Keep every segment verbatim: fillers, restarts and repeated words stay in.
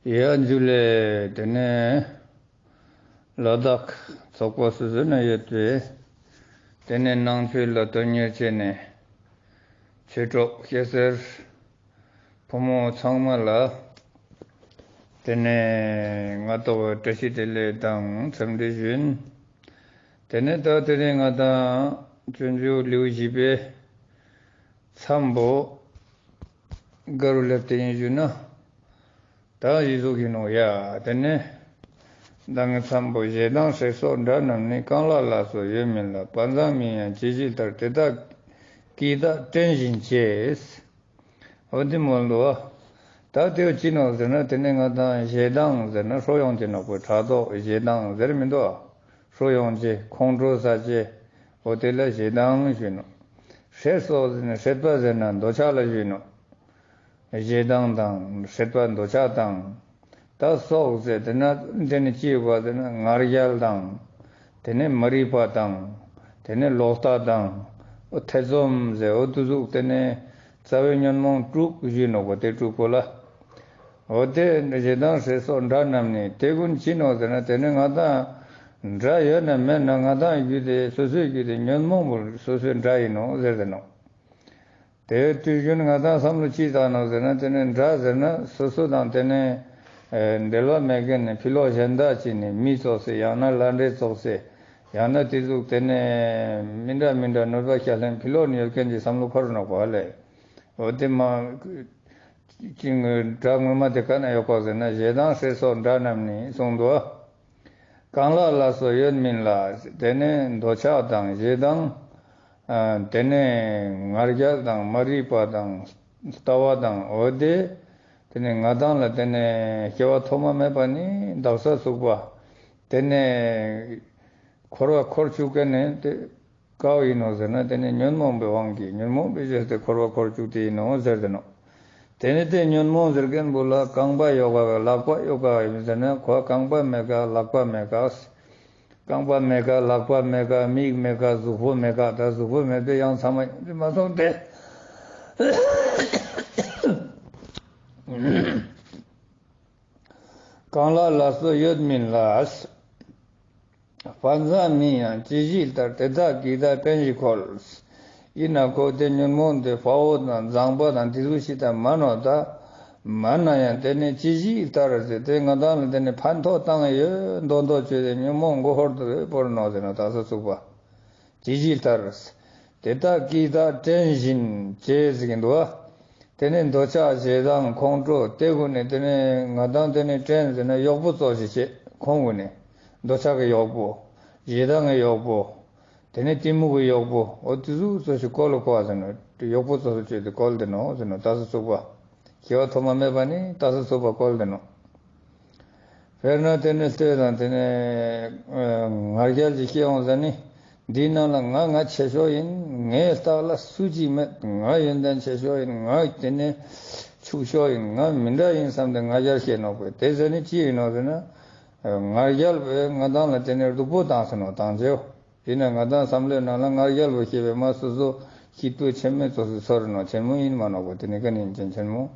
ཡ་འཇུ་ལེ། དེ་ནས་ལ་དྭགས་ཚོགས་པ་སོ་སོ་ན་ཡོད་པའི་དེ་ནས་ནང་ཆོས་ལ་དོན་གཉེར་བྱས་ནས་ཆོས་གྲོགས་སྐྱ་སེར་ཕོ་མོ་ཚང་མ་ལ་དེ་ནས་ང་ཏོག་བཀྲ་ཤིས་བདེ་ལེགས་དང་འཚམས་འདྲི་ཞུ་ཡིན། དེ་ནས་ད་དེ་རིང་ང་དང་སྤྱོད་འཇུག་ལེའུ་བཞི་པའི་མཚམས་པོ་ག་རུ་སླེབས་ཏེ་ཡིན་ཞུ་ན། ད་ཡི་ཟུག་ཡིན་ནོ་ཡ། དེ་ནས་ད་ངའི་མཚམས་པོ་ཞེ་སྡང་སྲེད་སོགས་དགྲ་རྣམས་ནི། གང་ལ་ལ་སོགས་ཡོད་མིན་ལ། བར་མཚམས་མིན་ཡང་ཇི་ཞིག་ལྟར། དེ་དག་གིས་བདག་བཀྲེན་བཞིན་བྱེད། འོ་དེ་མོ་འདུག་བ། ད་དེ་ཅི་ནོ་ཟེར་ན། དེ་ནས་ང་དང་ཞེ་སྡང་ཟེར་ན་ཧྲོ་ཡོང་ཅེ་ནོ་པོ་ཕྲག་དོག་ཞེ་སྡང་ཟེར་མི་འདུག་བ། ཧྲོ་ཡོང་ཅེ་ཁོང་ཁྲོ་ཟ་ཅེ། འོ་དེ་ལ་ཞེ་སྡང་ཞུ་ནོ། སྲེད་སོགས་ཟེར་ན་སྲེད་པ་ཟེར་ན་འདོད་ཆགས་ལ་ཞུ་ནོ། ཞེ་སྡང་དང་སྲེད་པ་འདོད་ཆགས་དང་། ད་སོགས་ཟེར་དེ་ན་དེ་ནི་ཅི་ཡོད་པ་ཟེར་ན་ང་རྒྱལ་དང་། དེ་ནས་མ་རིག་པ་དང་། དེ་ནས་ལོག་ལྟ་དང་། ཨོ་ཐེ་ཚོམ་ཟེར་ཨོ་དུ་ཟུག་དེ་ནས་རྩ་བའི་ཉོན་མོངས་དྲུག་ཞུས་ནོ་གོ། དེ་དྲུག་པོ་ལ། ཨོ་དེ་ཞེ་སྡང་སྲེད་སོགས་དགྲ་རྣམས་ནི། དེ་ཀུན་ཅི་ནོ་ཟེར་ན། དེ་ནི་ང་དང་དགྲ་ཡོད་ན་མེད་ན་ང་དང་རྒྱུད་དེ་སོ་སོའི་རྒྱུད་དེ་ཉོན་མོངས་པོ་སོ་སོའི་དགྲ་ཡིན་ནོ་ཟེར་དེ་ནོ། དེའི་དུས་རྒྱུན་ང་དང་བསམ་བློ་ཅི་བཏང་ནོ་ཟེར་ན། དེ་ནས་དགྲ་ཟེར་ན་སོ་སོ་དང་དེ་ནས་ཨེ་འབྲེལ་བ་མེད་མཁན་ནི་ཕྱི་ལོགས་གཞན་དག་ཅིག་ནི་མི་ཙོགས་སེ། ཡང་ན་ལྷ་འདྲེ་ཙོགས་སེ། ཡང་ན་དེ་ཟུག་དེ་ནས་མི་འདྲ་མི་འདྲ་གནོད་པ་བསྐྱལ་ལེན་ཕྱི་ལོགས་ནས་ཡོད་མཁན་གྱི་བསམ་བློ་འཁོར་ནོ་གོ་ལེ། འོ་དེ་མ་ཅིག་དགྲ་ངོ་མ་དེ་ག་ན་ཡོད་གོ་ཟེར་ན། ཞེ་སྡང་སྲེད་སོགས་དགྲ་རྣམས་ནི་གསུངས་འདུག། གང་ལ་ལ་སོགས་ཡོད་མིན་ལ། དེ་ནས་འདོད་ཆགས་དང་ཞེ་སྡང་། ཨ་དེ་ནས་ང་རྒྱལ་དང་མ་རིག་པ་དང་ལྟ་བ་དང་། འོ་དེ་དེ་ནས་ང་དང་ལ་དེ་ནས་སྐྱེ་བ་ཐོག་མ་མེད་པ་ནས་འདག་ས་ཚུགས་པ། དེ་ནས་འཁོར་བ་འཁོར་བཅུག་མཁན་ནི་དེ་ག་བ་ཡིན་ནོ་ཟེར་ན། དེ་ནས་ཉོན་མོངས་པའི་དབང་གིས། ཉོན་མོངས་པའི་རྗེས་དེ་འཁོར་བ་འཁོར་བཅུག་དེ་ཡིན་ནོ་ཟེར་དེ་ནོ། དེ་ནི་དེ་ཉོན་མོངས་ཟེར་མཁན་པོ་ལ་རྐང་པ་ཡོད་ག་ལག་པ་ཡོད་ག་ཡིན་ཟེར་ན། ཁོ་རྐང་པ་མེད་ག་ལག་པ་མེད་ག། རྐང་པ་མེད་ག་ལག་པ་མེད་ག་མིག་མེད་ག་གཟུགས་པོ་མེད་ག། ད་གཟུགས་པོ་མེད་པའི་ཡང་ཚང་མ་ཡིན་མ་སོང་སྟེ། གང་ལ་ལ་སོགས་ཡོད་མིན་ལ། བར་མཚམས་མིན་ཡང་ཇི་ཞིག་ལྟར། དེ་དག་གིས་བདག་བཀྲེན་ཞིང་འཁོལ། ཡིན་ན་ཁོ་དེ་ཉོན་མོངས་དེ་དཔའ་བོ་དང་མཛངས་པ་དང་དེ་ཚོ་ཞིག་དང་མ་ནོ་ད། མ་ན་ཡང་དེ་ནི་ཇི་ཞིག་ལྟར་ཟེར་དེ་ང་དང་ལ་དེ་ནི་ཕན་ཐོགས་བཏང་ཡོད་མདོག་མདོག་བྱོས་ཏེ་ཉོན་མོངས་མགོ་ཧོར་དུ་བོར་ནོ་ཟེར་ན། ད་ས་ཚུགས་པ། ཇི་ཞིག་ལྟར། དེ་དག་གིས་བདག་བཀྲེན་བཞིན་བྱེད་ཟེར་གྱིན་འདུག་བ། དེ་ནས་འདོད་ཆགས་ཞེ་སྡང་ཁོང་ཁྲོ་དེ་ཀུན་ནི་དེ་ནས་ང་དང་དེ་ནས་བཀྲེན་ཟེར་ན་གཡོག་པོ་ཙོགས་ཤིག་བྱེད། ཁོང་ཀུན་ནི་འདོད་ཆགས་ཀྱི་གཡོག་པོ། ཞེ་སྡང་གི་གཡོག་པོ། དེ་ནས་གཏི་མུག་གི་གཡོག་པོ། འོ་དེ་ཚོ་ཙོགས་ཤིག་བཀོལ་ལ་གོ་བ་ཟེར་ན། གཡོག་པོ་ཙོགས་སུ་བྱས་ཏེ་བཀོལ་དེ་ནོ་ཟེར་ན། ད་ས་ཚུགས་པ། སྐྱེ་བ་ཐོག་མ་མེད་པ་ནས་ད་ས་ཚུགས་པ་བཀོལ་དེ་ནོ། དཔེར་ན་དེ་ནས་ལྟོས་དང་། དེ་ནས་ང་རྒྱལ་གྱི་སྐྱེ་བོ་ཟེར་ནི། འདིའི་ནང་ལ་ང་ང་ཆེ་ཤོས་ཡིན། ངའི་ལྟག་ལ་སུ་གཅིག་མེད། ང་ཡོན་ཏན་ཆེ་ཤོས་ཡིན། ང་དེ་ནས་ཕྱུག་ཤོས་ཡིན། ང་མི་འདྲ་ཡིན་བསམ་སྟེ་ང་རྒྱལ་སྐྱེས་ནོ་པོ། དེ་ཟེར་ནི་ཅི་ཡིན་ནོ་ཟེར་ན། ང་རྒྱལ་པོས་ང་དང་ལ་དེ་ནས་སྡུག་པོ་བཏང་ཟེར་ནོ། བཏང་རྗེའོ། ཡིན་ན་ང་དང་བསམ་བློའི་ནང་ལ་ང་རྒྱལ་པོ་སྐྱེས་པའི་མ་སོ་སོ་སྐྱིད་པོ་ཆེན་མོའི་ཙོགས་སུ་ཚོར་ནོ། ཆེན་མོ་ཡིན་མ་ནོ་པོ། དེ་ནི་ཀ་ནི་ཡིན་ཅན་ཆེན་མོ།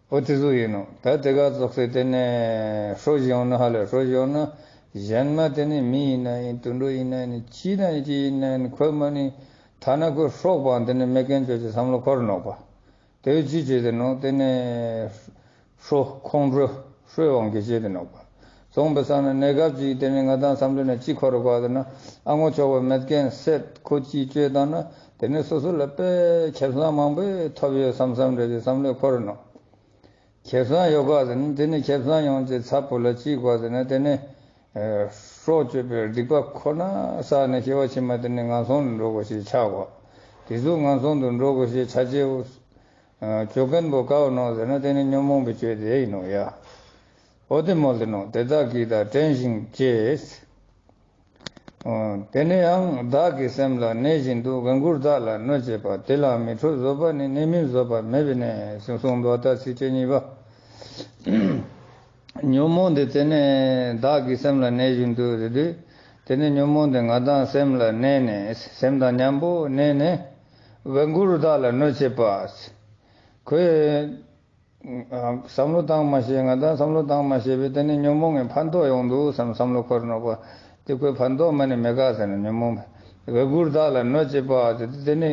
འོ་དེ་ཚོ་ཡིན་ནོ། ད་དེ་ག་ཙོགས་སེ་དེ་ནས་ཧྲོ་ཞིག་ཡོང་ན་ཧ་ལས། ཧྲོ་ཞིག་ཡོང་ན་གཞན་མ་དེ་ནི་མི་ཡིན་ན་ཡིན། དུད་འགྲོ་ཡིན་ན་ཡིན། ཅི་ན་ཡིན། ཅི་ཡིན་ན་ཡིན། ཁོས་མ་ནི་ཐ་ན་ཁོས་ཧྲོག་པའང་དེ་ནི་མེད་མཁན་བྱོས་ཀྱི་བསམ་བློ་འཁོར་ནོག་པ། དེ་བས་ཅི་བྱེད་དེ་ནོ། དེ་ནས་ཧྲོ་ཁོང་ཁྲོ་ཧྲོའི་དབང་གིས་བྱེད་དེ་ནོག་པ། སོང་པའི་སང་ན་གནས་སྐབས་ཅིག་དེ་ནི་ང་དང་བསམ་བློ་ནས་ཅི་འཁོར་གོ་ཟེར་ན། ཨ་ངོ་ཆོག་པ་མེད་མཁན་སྲེད་ཁོ་ཅིག་བཅོས་བཏང་ན་དེ་ནི་སོ་སོ་ལ་དཔེ་ཁེ་བཟང་མང་པོ་ཐོབ་ཡོད་བསམ་བསམ་འདྲ་ཞིག་བསམ་བློ་འཁོར་ནོ། ཁེ་བཟང་ཡོད་ག་ཟེར་ན། དེ་ནི་ཁེ་བཟང་ཡོང་ཅེས་ཚབ་པོ་ལ་ཅི་གོ་ཟེར་ན། དེ་ནི་ཨེ་སྲོག་གཅོད་པའི་སྡིག་པ་ཁོ་ན་བསགས་ནས་སྐྱེ་བ་ཕྱི་མ་དེ་ནི་ངན་སོང་དུ་འགྲོ་དགོས་ཤེས་ཆགས་གོ། དེ་ཚོ་ངན་སོང་དུ་འགྲོ་དགོས་ཤེས་ཆ་ཅེའུ་ཨ་བཅོ་མཁན་པོ་ག་བ་ནོ་ཟེར་ན། དེ་ནི་ཉོན་མོངས་པའི་སྤྱོད་དེ་ཡིན་ནོ་ཡ། འོ་དེ་མོ་ལ་ནོ། དེ་དག་གིས་བདག་བཀྲེན་བཞིན་བྱེད། དེ་ནས་ཡང་བདག་གི་སེམས་ལ་གནས་བཞིན་དུ། བན་དགུར་བདག་ལ་གནོད་བྱེད་པ། དེ་ལ་མི་ཁྲོ་བཟོད་པ་ནི། གནས་མིན་བཟོད་པ་མེད་པས་གནས། གསུངས་འདུག། ད་ཚིགས་བཅད་གཉིས་པ། ཉོན་མོངས་འདི་དེ་ནས་བདག་གི་སེམས་ལ་གནས་བཞིན་དུ་ཟེར་དུས། དེ་ནས་ཉོན་མོངས་འདི་ང་དང་སེམས་ལ་གནས་ནས། སེམས་དང་མཉམ་པོ་གནས་ནས། བན་དགུར་བདག་ལ་གནོད་བྱེད་པ། ཁོས་ བསམ་བློ་བཏང་མ་ཤེས། ང་དང་བསམ་བློ་བཏང་མ་ཤེས་པས་དེ་ནི་ཉོན་མོངས་ཀྱི་ཕན་ཐོགས་ཡོང་འདུག་བསམ་བསམ་བློ་འཁོར་ནོག་པ། དེ་ཁོའི་ཕན་ཐོགས་མ་ནི་མེད་ག་ཟེར་ན། ཉོན་མོངས་པས་ག་གུར་དག་ལ་གནོད་བྱེད་པ་ཟེར་དེ་ནི་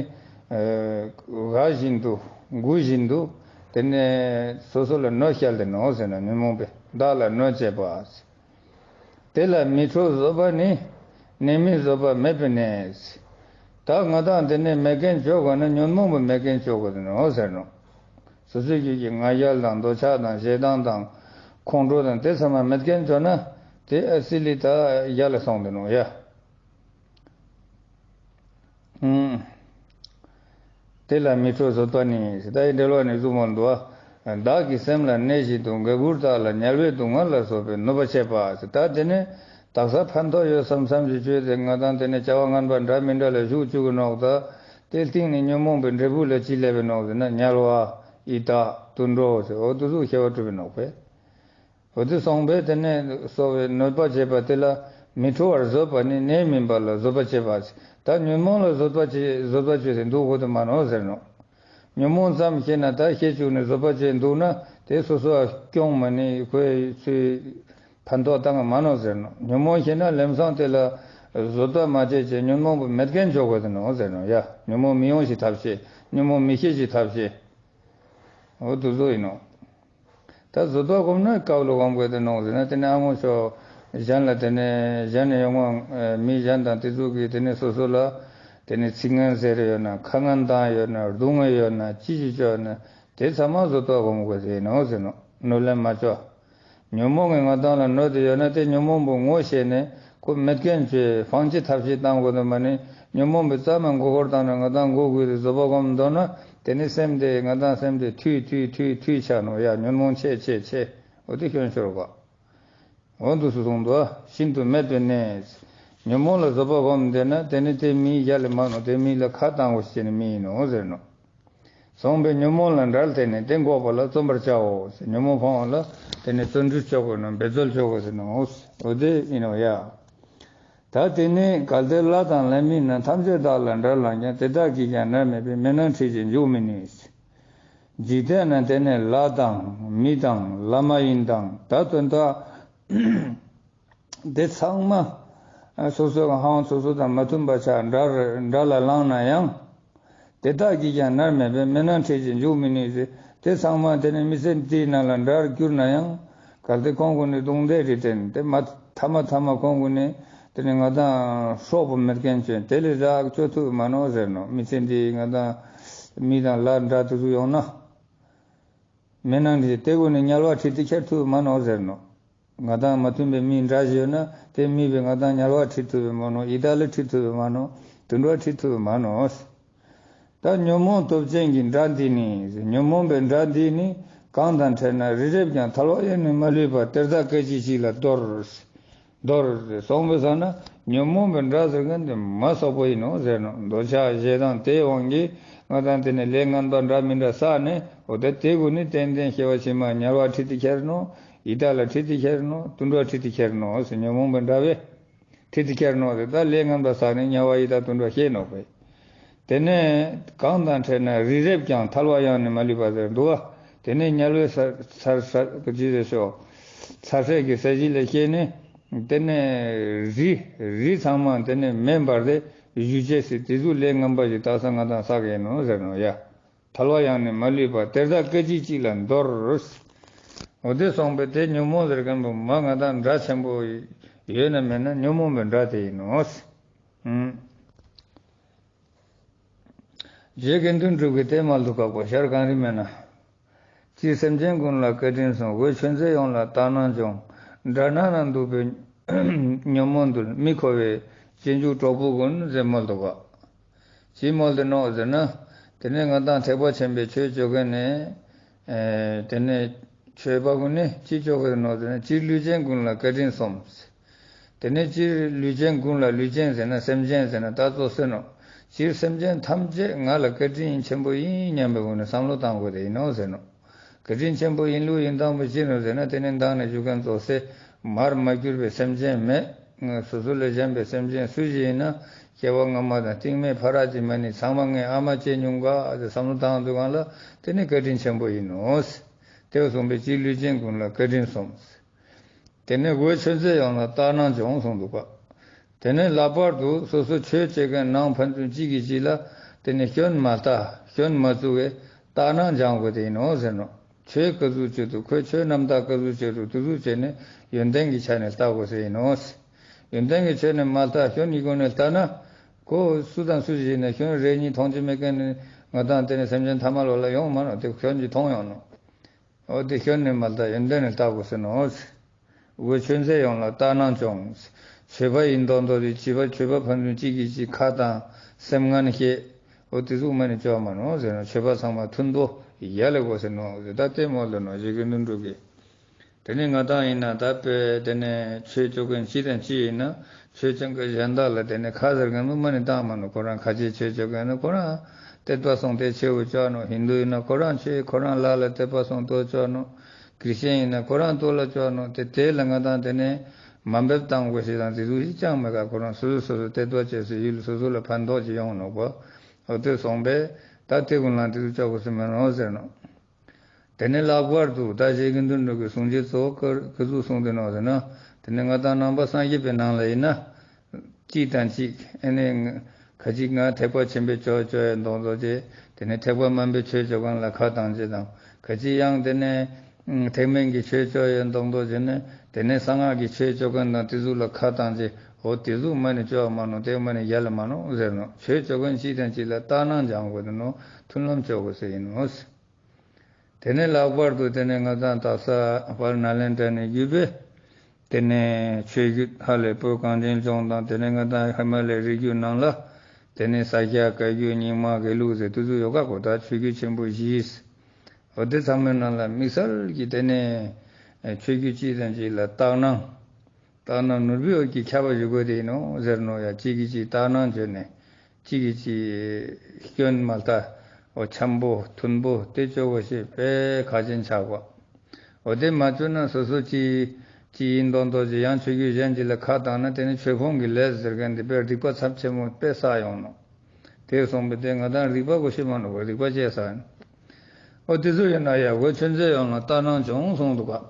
ག་བཞིན་དུ་མགུ་བཞིན་དུ་དེ་ནི་སོ་སོ་ལ་གནོད་བསྐྱལ་ཏེ་ནོག་ཟེར་ན། ཉོན་མོངས་པས་བདག་ལ་གནོད་བྱེད་པ། དེ་ལ་མི་ཁྲོ་བཟོད་པ་ནི། ནད་མེད་བཟོད་པ་མེད་པའི་གནས། ད་ང་དང་དེ་ནས་མེད་མཁན་བྱོས་དགོས་ན་ཉོན་མོངས་པ་མེད་མཁན་བྱོས་དགོས་ནོག་ཟེར་ནོག་སོ་སོའི་རྒྱུད་ཀྱི་ང་རྒྱལ་དང་འདོད་ཆགས་དང་ཞེ་སྡང་དང་ཁོང་ཁྲོ་དང་དེ་ཚང་མ་མེད་མཁན་བྱོས་ན་དེ་ཨ་སི་ལི་ད་ཡར་ལ་སོང་སྟེ་ནོག་ཡ། དེ་ལ་མི་ཁྲོ་བཟོད་པ་ནི། ད་ཡི་འགྲེལ་བ་ནི་གསུངས་པ་འདུག་བ། བདག་གི་སེམས་ལ་གནས་བཞིན་དུ། ག་གུར་དག་ལ་དམྱལ་བའི་སྡུག་བསྔལ་ལ་སོགས་པའི་གནོད་པ་བྱེད་པ། ད་དེ་ནི་དག་ས་ཕན་ཐོགས་ཡོད་བསམ་བསམ་ཞིག་བྱོས་ཏེ་ང་དང་དེ་ནི་བྱ་བ་ངན་པ་འདྲ་མི་འདྲ་ལ་ཞུགས་བཅུག་གི་ནོག་ད་དེ་སྟེང་ནས་ཉོན་མོངས་པའི་འབྲས་བུ་ལ་ཅི་སླེབས་པའི་ནོག་ཟེར་ན། དམྱལ་བ། ཡི་དྭགས། དུད་འགྲོ་ཟེར་འོ་དེ་ཚོ་ཁྱད་པར་གྲུབ་པའི་ནོག་པས། འོ་དེ་སོང་པས་དེ་ནས་གསོ་བའི་གནོད་པ་བྱེད་པ་དེ་ལ་མི་ཁྲོ་བར་བཟོད་པ་ནི། ནད་མིན་པ་ལ་བཟོད་པ་བྱེད་པ། ད་ཉོན་མོངས་ལ་བཟོད་པ་བྱེད་བཟོད་པ་བྱེད་ཟེར་འདུག་གོ་དེ་མ་ནོག་ཟེར་ནོག་ཉོན་མོངས་ཙམ་ཤེས་ན་ད་ཤེས་བཅུག་ནས་བཟོད་པ་བྱེད་འདུག་ན་དེ་སོ་སོ་སྐྱོང་མ་ནི་ཁོའི་ཚུལ་ཕན་ཐོགས་བཏང་གི་མ་ནོག་ཟེར་ནོག་ཉོན་མོངས་ཤེས་ན་ལམ་སང་དེ་ལ་བཟོད་པ་མ་བྱེད་ཅེས་ཉོན་མོངས་པ་མེད་མཁན་བྱོས་དགོས་ཟེར་ནོག་ཟེར་ནོག་ཡ། ཉོན་མོངས་མི་ཡོང་ཞིག་ཐབས་ཤེས། ཉོན་མོངས་མི་ཤེས་ཞིག་ཐབས་ཤེས། འོ་དེ་ཚོ་ཡིན་ནོག་ད་བཟོད་པ་སྒོམ་ན་དཀའ་བ་ལ་སྒོམ་དགོས་དེ་ནོག་ཟེར་ན། དེ་ནས་ཨ་ངོ་ཤོ་གཞན་ལ་དེ་ནས་གཞན་ནས་ཡོང་བ་མི་གཞན་དང་དེ་ཚོ་གིས་དེ་ནས་སོ་སོ་ལ་དེ་ནས་ཚིག་ངན་ཟེར་ཡོད་ན། ཁ་ངན་བཏང་ཡོད་ན། རྡུང་ངེ་ཡོད་ན། ཅི་ཞིག་བཅོས་ན་དེ་ཚང་མ་བཟོད་པ་སྒོམ་དགོས་དེ་ཡིན་ནོག་ཟེར་ནོག་གནོད་ལན་མ་བཅོ། ཉོན་མོངས་ཀྱིས་ང་དང་ལ་གནོད་དེ་ཡོད་ན་དེ་ཉོན་མོངས་པའི་ངོ་ཤེས་ནས་ཁོ་མེད་མཁན་བྱོས། སྤང་བྱའི་ཐབས་ཤེས་བཏང་དགོས་དེ་མ་ནི་ཉོན་མོངས་པའི་རྩ་མེད་མགོ་སྐོར་བཏང་ནས་ང་དང་མགོ་སྒུར་ཏེ་བཟོད་པ་སྒོམ་འདོད་ན་དེ་ནི་སེམས་དེ་ང་དང་སེམས་དེ་ཐུལ་ཐུལ་ཐུལ་ཐུལ་ཆགས་ནོག་ཡ། ཉོན་མོངས་ཆེ་ཆེ་ཆེ་འོ་དེ་ཁྱོད་ཤོར་བ། འོ་འདུག་སུ་སོང་འདུག་ཤིན་ཏུ་མེད་པའི་གནས། ཉོན་མོངས་ལ་བཟོད་པ་སྒོམ་བསྡད་ན་དེ་ནི་དེ་མི་ཡ་ལས་མ་ནོག་དེ་མི་ལ་ཁ་བཏང་དགོས་ཤེས་ནི་མི་ཡིན་ནོག་ཟེར་ནོག་སོང་པས་ཉོན་མོངས་ལ་དགྲར་བརྟེན་ནས་དེ་འགོག་པ་ལ་བརྩོན་པར་བྱའོ། ཉོན་མོངས་སྤང་བ་ལ་དེ་ནས་བརྩོན་འགྲུས་བྱ་དགོས་ནོག་འབད་རྩོལ་བྱ་དགོས་ཟེར་ནོག་འོ་དེ་ཡིན་ནོག་ཡ། ད་དེ་ནས་གལ་ཏེ་ལྷ་དང་ལྷ་མིན་རྣམས། ཐམས་ཅད་བདག་ལ་དགྲར་ལངས་ཀྱང་། དེ་དག་གིས་ཀྱང་མནར་མེད་པའི། མེ་ནང་ཁྲིད་ཅིང་འཇུག་མི་ནུས། འཇིག་རྟེན་ན་དེ་ནས་ལྷ་དང་མི་དང་ལྷ་མ་ཡིན་དང་། ད་དོན་དག་དེ་ཚང་མ་སོ་སོའི་ཧང་སོ་སོ་དང་མ་མཐུན་པ་ཆགས་དགྲར་དགྲ་ལ་ལངས་ན་ཡང་། དེ་དག་གིས་ཀྱང་མནར་མེད་པའི། མེ་ནང་ཁྲིད་ཅིང་འཇུག་མི་ནུས་ཟེར། དེ་ཚང་མ་དེ་ནི་མི་ཚེ་འདིའི་ནང་ལ་དགྲར་གྱུར་ན་ཡང་། གལ་ཏེ་ཁོང་ཀུན་ནི་རྡུང་རྡེག་རིགས་དྲན་དེ་མ་ཐ་མ་ཐ་མ་ཁོང་ཀུན་ནི་དེ་ནི་ང་དང་སྲོག་པོ་མེད་མཁན་བྱོས་དེ་ལས་རག་བཅོ་ཐུབ་མ་ནོག་ཟེར་ནོག་མི་ཚེ་འདིའི་ང་དང་མི་དང་ལྷ་འདྲ་དེ་ཚོ་ཡོང་ན། མེ་ནང་དེ་དེ་ཀུན་ནི་དམྱལ་བ་ཁྲིད་དེ་ཁྱེར་ཐུབ་མ་ནོག་ཟེར་ནོག་ང་དང་མ་མཐུན་པའི་མི་འདྲ་ཞིག་ཡོད་ན་དེ་མི་བས་ང་དང་དམྱལ་བ་ཁྲིད་ཐུབ་པས་མ་ནོག་ཡི་དྭགས་ལ་ཁྲིད་ཐུབ་པས་མ་ནོག་དུད་འགྲོ་ཁྲིད་ཐུབ་པས་མ་ནོག་ད་ཉོན་མོངས་སྟོབས་ཅན་གྱི་དགྲ་འདི་ནི། ཉོན་མོངས་པའི་དགྲ་འདི་ནི། གང་དང་ཕྲད་ན་རི་རབ་ཀྱང་། ཐལ་བ་ཡང་ནི་མ་ལུས་པ། དེར་བདག་སྐད་ཅིག་གཅིག་ལ་འདོར། འདོར་ཏེ་སོང་པས་ཟེར་ན་ཉོན་མོངས་པའི་དགྲ་ཟེར་མཁན་དེ་མ་སོག་པོ་ཡིན་ནོག་ཟེར་ནོག་འདོད་ཆགས་ཞེ་སྡང་དེའི་དབང་གིས་ང་དང་དེ་ནས་ལས་ངན་པ་འདྲ་མི་འདྲ་བསགས་ནས། འོ་ད་དེ་ཀུན་ནི་ཏན་ཏན་སྐྱེ་བ་ཕྱི་མ་དམྱལ་བ་ཁྲིད་དེ་ཁྱེར་ནོག་ཡི་དྭགས་ལ་ཁྲིད་དེ་ཁྱེར་ནོག་དུད་འགྲོ་ཁྲིད་དེ་ཁྱེར་ནོག་ཟེར། ཉོན་མོངས་པའི་དགྲ་བས། ཁྲིད་དེ་ཁྱེར་ནོག་ཟེར། ད་ལས་ངན་པ་བསགས་ནས་དམྱལ་བ་ཡི་དྭགས་དུད་འགྲོ་སྐྱེས་ནོག་པས། དེ་ནས་གང་དང་ཕྲད་ན་རི་རབ་ཀྱང་། ཐལ་བ་ཡང་ནི་མ་ལུས་པ་ཟེར་འདུག་བ། དེ་ནས་དམྱལ་བའི་ས་ས་ས་ཅི་ཟེར་ཤོག་ཚ་ཟེར་གྱི་ས་གཞི་ལ་སྐྱེས་ནས། དེ་ནས་རི་རི་ཚང་མ་དེ་ནས་མེ་འབར་ཏེ་བཞུ་བྱས་སྲིད། དེ་ཚོ་ལས་ངན་པ་ཞིག་དག་ས་ང་དང་བསགས་ཡིན་ནོག་ཟེར་ནོག་ཡ། ཐལ་བ་ཡང་ནི་མ་ལུས་པ། དེར་བདག་སྐད་ཅིག་གཅིག་ལ་འདོར། འོ་དེ་སོང་པས་དེ་ཉོན་མོངས་ཟེར་མཁན་པོ་མ་ང་དང་དགྲ་ཆེན་པོ་ཡོད་ན་མེད་ན་ཉོན་མོངས་པའི་དགྲ་དེ་ཡིན་ནོག་ཟེར། རྗེ་དགེ་འདུན་གྲུབ་ཀྱིས་དེ་མལ་དུ་བཀག་པ་ཞར་གང་རིགས་མེད་ན། སྤྱིར་སེམས་ཅན་ཀུན་ལ་བཀའ་དྲིན་སོམས། འོད་ཆོས་མཛད་ཡོངས་ལ་དག་སྣང་སྦྱོང་། དགྲ་ནགས་ན་འདུག་པའི་ཉོན་མོངས་འདུལ། མི་མཁོ་བའི་རྗེས་འཇུག་གྲོགས་པོ་ཀུན་ཟེར་མལ་དུ་བཀག་ཅིའི་མལ་དུ་བཀག་ཟེར་ན། དེ་ནས་ང་དང་ཐེག་པ་ཆེན་པོའི་ཆོས་སྤྱོད་མཁན་ནི། དེ་ནས་ཆོས་པ་ཀུན་ནི་ཅི་ལྕོགས་ཀྱི་ནོག་ཟེར་ན། སྤྱིར་ལུས་ཅན་ཀུན་ལ་བཀའ་དྲིན་སོམས། དེ་ནས་སྤྱིར་ལུས་ཅན་ཀུན་ལ། ལུས་ཅན་ཟེར་ན་སེམས་ཅན་ཟེར་ན་ད་གཙོ་སེ་ནོག་སྤྱིར་སེམས་ཅན་ཐམས་ཅད་ང་ལ་བཀའ་དྲིན་ཆེན་པོ་ཡིན་སྙམ་པའི་སྒོ་ནས་བསམ་བློ་བཏང་དགོས་དེ་ཡིན་ནོག་ཟེར་ནོག་བཀའ་དྲིན་ཆེན་པོ་ཡིན་ལུགས་ཡིན་སྟངས་པོ་ཅི་ནོག་ཟེར་ན། དེ་ནི་མདང་ནས་ཞུ་མཁན་གཙོ་སེ་མར་མ་གྱུར་པའི་སེམས་ཅན་མེད། སོ་སོ་ལས་གཞན་པའི་སེམས་ཅན་སུ་ཞིག་ཡིན་ན་སྐྱེ་བ་སྔ་མ་དང་རྟིང་མའི་ཕ་རག་ཅིག་མ་ནི་ཚང་མ་ངའི་ཨ་མ་བྱས་མྱོང་ག་ཟེར་བསམ་བློ་བཏང་དུས་སྒང་ལ་དེ་ནི་བཀའ་དྲིན་ཆེན་པོ་ཡིན་ནོག་དེ་གསུངས་པས་གཅིག་ལུས་ཅན་ཀུན་ལ་བཀའ་དྲིན་སོམས། དེ་ནས་འོད་ཆོས་མཛད་ཡོངས་ལ་ལྟར་སྣང་བྱུང་གསུངས་འདུག་ག། དེ་ནས་ལྷག་པར་དུ་སོ་སོ་ཆོས་བྱེད་མཁན་ནང་ཕན་ཚུན་གཅིག་གིས་གཅིག་ལ་དེ་ནས་སྐྱོན་མ་ལྟ། སྐྱོན་མ་བཙུགས་པའི་ལྟར་སྣང་སྦྱང་དགོས་དེ་ཡིན་ནོ་ཟེར་ནོ། ཆོས་ག་ཚོད་བྱེད་དུ་ཁོས་ཆོས་རྣམ་དག་ག་ཚོད་བྱེད་དུ་དེ་ཚོད་བྱས་ནས་ཡོན་ཏན་གྱི་ཆ་ནས་ལྟ་དགོས་ཟེར་ཡིན་ནོ། ཡོན་ཏན་གྱི་ཆ་ནས་མ་ལྟ་སྐྱོན་གྱི་སྒོ་ནས་ལྟ་ན། ཁོ་སུ་དང་སུ་ཞིག་ཡིན་ན་སྐྱོན་རེ་གཉིས་མཐོང་རྒྱུ་མེད་མཁན་ནི་ང་དང་དེ་ནས་སེམས་ཅན་ཐ་མལ་པ་ལ་ཡོང་མ་ནོ། དེ་སྐྱོན་གྱིས་མཐོང་ཡོང་ནོ། འོ་དེ་སྐྱོན་ནས་མ་ལྟ་ཡོན་ཏན་ནས་ལྟ་དགོས་ཟེར་ནོ། འོད་ཆོས་མཛད་ཡོངས་ལ་ལྟར་སྣང་བྱུང་། ཆོས་པ་ཡིན་མདོག་མདོག་དེ་བྱིས་པ་ཆོས་པ་ཕན་ཚུན་གཅིག་གིས་གཅིག་ཁ་དང་སེམས་ངན་བཤད། འོ་དེ་ཟུག་མ་ནི་བཅོ་མ་ནོ་ཟེར་ནོ། ཆོས་པ་ཚང་མ་མཐུན་པོ་ཡ་ལེ་དགོས་ཟེར་ནོ་ཟེར། ད་ལྟད་མོ་ལ་ནོ་ཞེ་གི་འདུན་འགྲོ་གི། དེ་ནས་ང་དང་ཡིན་ན་ད་དཔེ་དེ་ནས་ཆོས་བཅོ་མཁན་གཅིག་དང་གཅིག་ཡིན་ན། ཆོས་བཅོ་མཁན་གཞན་དག་ལ་དེ་ནས་ཁ་ཟེར་མཁན་མི་མ་ནི་བཏང་མ་ནོ། ཁོ་རང་ཁ་ཆེ་ཆོས་བཅོ་མཁན་ནི་ཁོ་རང་དད་པ་སོང་དེ་ཆེ་བོ་བཅོ་ནོ། ཧིན་དུ་ཡིན་ན་ཁོ་རང་ཆོས་ཁོ་རང་ལ་ལ་དད་པ་སོང་དོ་བཅོ་ནོ། ཁྲིས་ཅན་ཡིན་ན་ཁོ་རང་དོ་ལ་བཅོ་ནོ། དེ་དེ་ལ་ང་དང་དེ་ནས་མ་འབེབས་བཏང་དགོས་ཞེས་དང་དེ་ཚོ་ཞིག་ཅང་མེད་ག། ཁོ་རང་སོ་སོ་སོ་སོ་དད་པ་བཅོས་སུ་ཡུལ་སོ་སོ་ལ་ཕན་ཐོགས་ཀྱི་ཡོང་ནོ་གོ། འོ་དེ་སོང་པས་ད་དེ་ཀུན་ལ་དེ་ཚོ་བཅོ་དགོས་སུ་མེད་ནོ་ཟེར་ནོ། དེ་ནས་ལྷག་པར་དུ་ད་ཞེ་གི་འདུན་འགྲོ་གི་གསུང་ཆོས་གཙོ་བོ་ག་ག་ཚོད་གསུངས་ཏེ་ནོ་ཟེར་ན། དེ་ནས་ང་དང་ནང་པ་སངས་རྒྱས་པའི་ནང་ལ་ཡིན་ན། གཅིག་དང་གཅིག་ཨེ་ནས་ཁ་ཅིག་ང་ཐེག་པ་ཆེན་པོའི་ཆོས་བཅོ་ཡ་མདོག་མདོག་བྱས། དེ་ནས་ཐེག་པ་དམན་པའི་ཆོས་བཅོ་མཁན་ལ་ཁ་བཏང་བྱས་དང་། ཁ་ཅིག་ཡང་དེ་ནས་ཐེག་དམན་གྱི་ཆོས་བཅོ་ཡ་མདོག་མདོག་བྱས་ནས། དེ་ནས་གསང་སྔགས་ཀྱི་ཆོས་བཅོ་མཁན་དང་དེ་ཚོ་ལ་ཁ་བཏང་བྱས། འོ་དེ་ཚོ་མ་ནི་བཅོ་བ་མ་ནོ། དེ་མ་ནི་ཡ་ལ་མ་ནོ་ཟེར་ནོ། ཆོས་བཅོ་མཁན་གཅིག་དང་གཅིག་ལ་ལྟར་སྣང་སྦྱང་དགོས་ནོ། མཐུན་ལམ་བཅོ་དགོས་ཟེར་ཡིན་ནོ། དེ་ནས་ལྷག་པར་དུ་དེ་ནས་ང་དང་དག་ས་ཕར་ནཱ་ལེནྡྲ་ནས་བརྒྱུད་པའི་དེ་ནས་ཆོས་བརྒྱུད་ཧ་ལས་བོད་གངས་ཅན་ལྗོངས་དང་། དེ་ནས་ང་དང་ཧི་མ་ལའི་རི་རྒྱུད་ནང་ལ་དེ་ནས་ས་སྐྱ་བཀའ་བརྒྱུད་རྙིང་མ་དགེ་ལུགས་ཟེར་དེ་ཚོ་ཡོད་ག་གོ། ད་ཆོས་བརྒྱུད་ཆེན་པོ་བཞི། འོ་དེ་ཚང་མའི་ནང་ལ་དམིགས་བསལ་གྱི་དེ་ནས་ཆོས་བརྒྱུད་གཅིག་དང་གཅིག་ལ་ལྟར་སྣང་། ལྟར་སྣང་ནོར་བུའི་འོད་ཀྱིས་ཁྱབ་པ་ཞིག་དགོས་དེ་ཡིན་ནོ་ཟེར་ནོ་ཡ། གཅིག་གིས་གཅིག་ལྟར་སྣང་བྱས་ནས། གཅིག་གིས་གཅིག་སྐྱོན་མ་ལྟ། འོ་འཆམ་པོ་མཐུན་པོ་དེ་བཅོ་དགོས་ཞེས་དཔེ་ཁག་ཅན་ཆགས་པ། འོ་དེ་མ་བཅོས་ན་སོ་སོ་གཅིག་གཅིག་ཡིན་མདོག་མདོག་ཅིག་ཡང་ཆོས་བརྒྱུད་གཞན་གཅིག་ལ་ཁ་བཏང་ན། དེ་ནི་ཆོས་ཕུང་གི་ལས་ཟེར་མཁན་དེ་དཔེ་སྡིག་པ་ཚབས་ཆེན་པོ་དཔེ་བསགས་ཡོང་ནོ། དེ་སོང་པས་དེ་ང་དང་རིག་པ་གོ་ཤེས་མ་ནོ་གོ། རིག་པ་བཅད་ས་ཡིན། འོ་དེ་ཚོ་ཡིན་ན་ཡ་འོད་ཆོས་མཛད་ཡོངས་ལ་ལྟར་སྣང་བྱུང་གསུངས་འདུག་ག།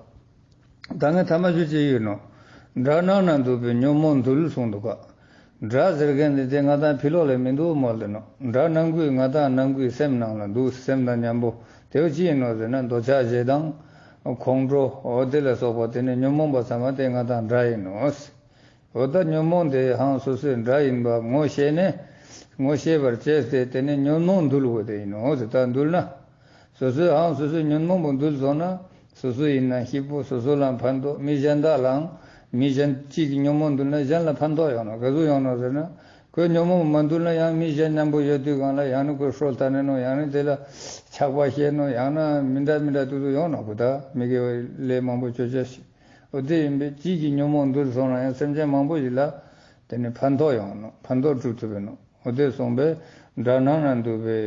ད་ངས་ཐ་མ་ཞུ་ཅི་ཡོད་ནོ། དགྲ་སྣང་ན་འདུག་པའི་ཉོན་མོངས་འདུལ་གསུངས་འདུག་ག། དགྲ་ཟེར་མཁན་དེ་དེ་ང་དང་ཕྱི་ལོགས་ལ་མི་འདུག་མོལ་ཏེ་ནོ། དགྲ་ནང་ཁུལ་ང་དང་ནང་ཁུལ་སེམས་ནང་ལ་འདུག། སེམས་དང་མཉམ་པོ་དེ་བོ་ཅི་ཡིན་ནོ་ཟེར་ན། འདོད་ཆགས་ཞེ་སྡང་། ཁོང་ཁྲོ། འོ་དེ་ལ་སོགས་པ་དེ་ནི་ཉོན་མོངས་པ་ཚང་མ་དེ་ང་དང་དགྲ་ཡིན་ནོ། འོ་ད་ཉོན་མོངས་དེ་ཧང་སོ་སོའི་དགྲ་ཡིན་པ་ངོ་ཤེས་ནས། ངོ་ཤེས་པར་བྱས་ཏེ་དེ་ནས་ཉོན་མོངས་འདུལ་དགོས་དེ་ཡིན་ནོ། འོ་དེ་ལྟར་འདུལ་ན། སོ་སོའི་ཧང་སོ་སོའི་ཉོན་མོངས་པ་འདུལ་སོང་ན། སོ་སོ་ཡིན་ན་སྐྱིད་པོ། སོ་སོ་ལའང་ཕན་ཐོགས། མི་གཞན་དག་ལའང་། མི་གཞན་གཅིག་གིས་ཉོན་མོངས་འདུལ་ན་གཞན་ལ་ཕན་ཐོགས་ཡོང་ནོ། ག་ཚོད་ཡོང་ནོ་ཟེར་ན། ཁོས་ཉོན་མོངས་མ་འདུལ་ན་ཡང་མི་གཞན་མཉམ་པོ་ཡོད་དུས་གང་ལ་ཡང་ན་ཁོས་ཧྲོལ་ལྟ་ནས་ནོ། ཡང་ན་དེ་ལ་ཆགས་པ་སྐྱེས་ནོ། ཡང་ན་མི་འདྲ་མི་འདྲ་དེ་ཚོ་ཡོང་ནོ་གོ། ད་མི་དགེ་བའི་ལས་མང་པོ་བཅོ་བྱ་ཞིག། འོ་དེ་ཡིན་པས་གཅིག་གིས་ཉོན་མོངས་འདུལ་སོང་ན་ཡང་སེམས་ཅན་མང་པོ་ཞིག་ལ་དེ་ནི་ཕན་ཐོགས་ཡོང་ནོ། ཕན་ཐོགས་སྒྲུབ་ཐུབ་པས་ནོ། འོ་དེ་གསུངས་པས། དགྲ་སྣང་ན་འདུག་པའི་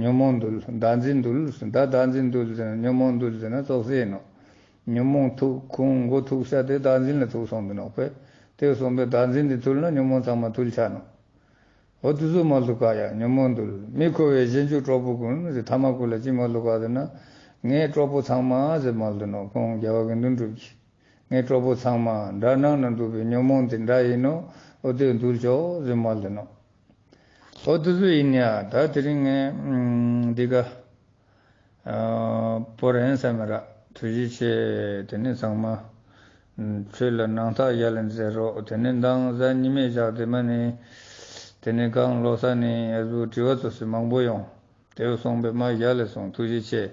ཉོན་མོངས་འདུལ། བདག་འཛིན་འདུལ། ད་བདག་འཛིན་འདུལ་ཟེར་ན་ཉོན་མོངས་འདུལ་ཟེར་ན་ཙོག་ཟེར་ཡིན་ནོ། ཉོན་མོངས་ཐུག་ཁུངས་མགོ་ཐུག་ཤ་དེ་བདག་འཛིན་ལ་ཐུག་སོང་འདུག་ནོ་པས། དེ་གསུངས་པས། བདག་འཛིན་དེ་ཐུལ་ན་ཉོན་མོངས་ཚང་མ་ཐུལ་ཆགས་ནོ། འོ་དེ་ཚོ་མ་ལུ་ག་ཡ་ཉོན་མོངས་འདུལ། མི་འཁོར་བའི་གཞན་གྱུར་གྲོགས་པོ་ཀུན་ཟེར། ཐ་མ་ཀུན་ལ་ཅི་མ་ལུ་ག་ཟེར་ན། ངའི་གྲོགས་པོ་ཚང་མ་ཟེར་མ་ལུ་ནོ། ཁོང་རྒྱལ་བ་དགེ་འདུན་གྲུབ་ཀྱིས། ངའི་གྲོགས་པོ་ཚང་མ་དགྲ་སྣང་ན་འདུག་པའི་ཉོན་མོངས་དེ་དགྲ་ཡིན་ནོ། འོ་དེ་འདུལ་ཆོག་ཟེར་མ་ལུ་ནོ། འོ་དེ་ཚོ་ཡིན་ཡ། ད་དེ་རིང་ངས་འདི་ག་བོར་ཡིན་བསམ་ར། ཐུགས་རྗེ་ཆེ། དེ་ནས་ཚང་མ་ཆོས་ལ་སྣང་དག་ཡ་ལ་མཛད་རོགས། དེ་ནས་མདང་གཟའ་ཉི་མའི་ཞག་དེ་མ་ནི། དེ་ནས་གང་ལོ་གསར་ནས་ཡ་ཟུ་དྲི་བ་ཚོ་སི་མང་པོ་ཡོང་། དེ་བས་སོང་པས་མ་ཡ་ལ་སོང་། ཐུགས་རྗེ་ཆེ།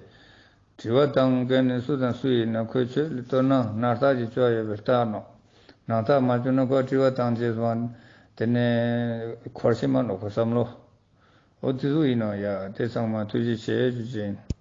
དྲི་བ་བཏང་མཁན་ནི་སུ་དང་སུ་ཡིན་ན་ཁོས་ཆོས་ལ་དོ་སྣང་སྣང་དག་ཅིག་བཅོ་ཡོད་པའི་རྟགས་ནོ། སྣང་དག་མ་བཅོ་ན་ཁོ་དྲི་བ་བཏང་བྱས་སོང་། དེ་ནས་འཁོར་ཤེས་མ་ནོ་ཁོ་བསམ་བློ། འོ་དེ་ཚོ་ཡིན་ནོ་ཡ། དེ་ཚང་མ་ཐུགས་རྗེ་ཆེ་ཞུ་ཅིང་།